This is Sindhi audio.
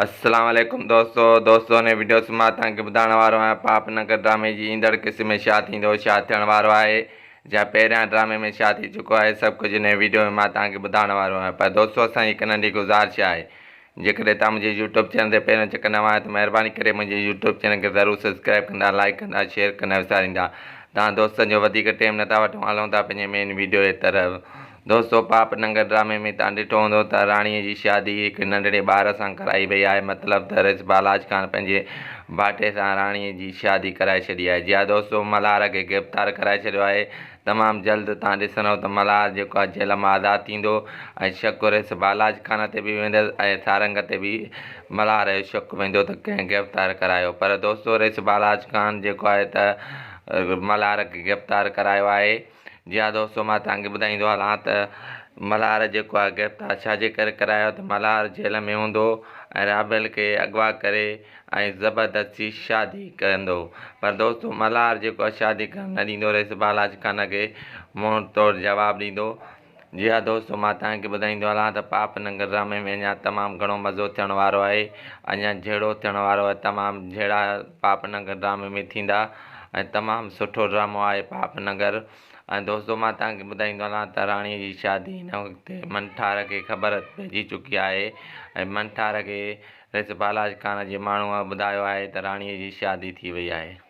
السلام عليڪم دوستو دوستو هن وڊيو ۾ مان توهان کي ٻڌائڻ وارو آهيان پاپ نگر ڊرامي جي ايندڙ قسط ۾ ڇا ٿيندو ڇا ٿيڻ وارو آهي جا پهريان ڊرامي ۾ ڇا ٿي چڪو آهي سڀ ڪجهه هن وڊيو ۾ مان توهان کي ٻڌائڻ وارو آهيان پر دوستو اسان جي هڪ ننڍي گذارش آهي جيڪڏهن توهان منهنجي يوٽيوب چينل تي پهريون چڪر نوان آهيو ته مهرباني ڪري منهنجي يوٽيوب چينل کي ضرور سبسڪرائب ڪندا لائڪ ڪندا شيئر ڪندا وساريندا توهان دوستن جو وڌيڪ ٽيم نٿا وٺون هلون ٿا پنهنجي مين وڊيو جي طرف دوستو پاپ ننگر ڊرامي ۾ توهان ڏٺو هوندو ته راڻيء جي شادي هڪ ننڍڙي ٻار سان ڪرائي وئي آهي مطلب ته رئيس بالاچ خان پنهنجي ڀائٽي سان راڻيء جي شادي ڪرائي ڇڏي آهي جي ها دوستو ملهار کي گرفتار ڪرائي ڇڏيو آهي تمام جلد توهان ڏسندو ته ملهار جيڪو آهي جيل مان آزاد ٿيندو ۽ شڪ رئيس بالاچ خان تي به ويندس ۽ سارنگ تي به ملهار جو شڪ ويندو ته ڪنهن گرفتار ڪرايو پر دوستو رئيس بالاچ خان جيڪو آهي ته ملهار کي گرفتار ڪرايو آهي. جي ها دوستو مان توهان کي ٻڌائيندو هلان ته ملهار جيڪو آهي گرفتار ڇا جي ڪري ڪرايو ته ملهار جيل ۾ هوندو ۽ رابيل کي اغوا ڪري ۽ زبردستي شادي ڪندو پر دوستو ملهار جيڪو آهي شادي ڪرڻ نه ڏيندو رئيس بالاچ خان کي منهن توڙ جواب ڏيندو جي ها دوستو مان توهان کي ٻڌائيندو هلان ته پاپ ننگر ڊرامي ۾ اڃا تمام گهڻو مزو ٿيڻ وارو آهي اڃا جهيڙو ٿيڻ وارو آهي تمام جهيڙا پاپ ننگر ڊرامي ۾ ٿيندا ۽ تمام سٺو ڊرامو آهي پاپ ننگر ۽ دوستو مان توهان کي ٻڌائيندو هلان ته راڻي جي شادي هن وقت منٺار کي خبر پئجي چڪي آهي ۽ منٺار کي رئيس بالاچ خان جي ماڻهوء ٻڌايو آهي ته راڻي جي شادي ٿي وئي آهي.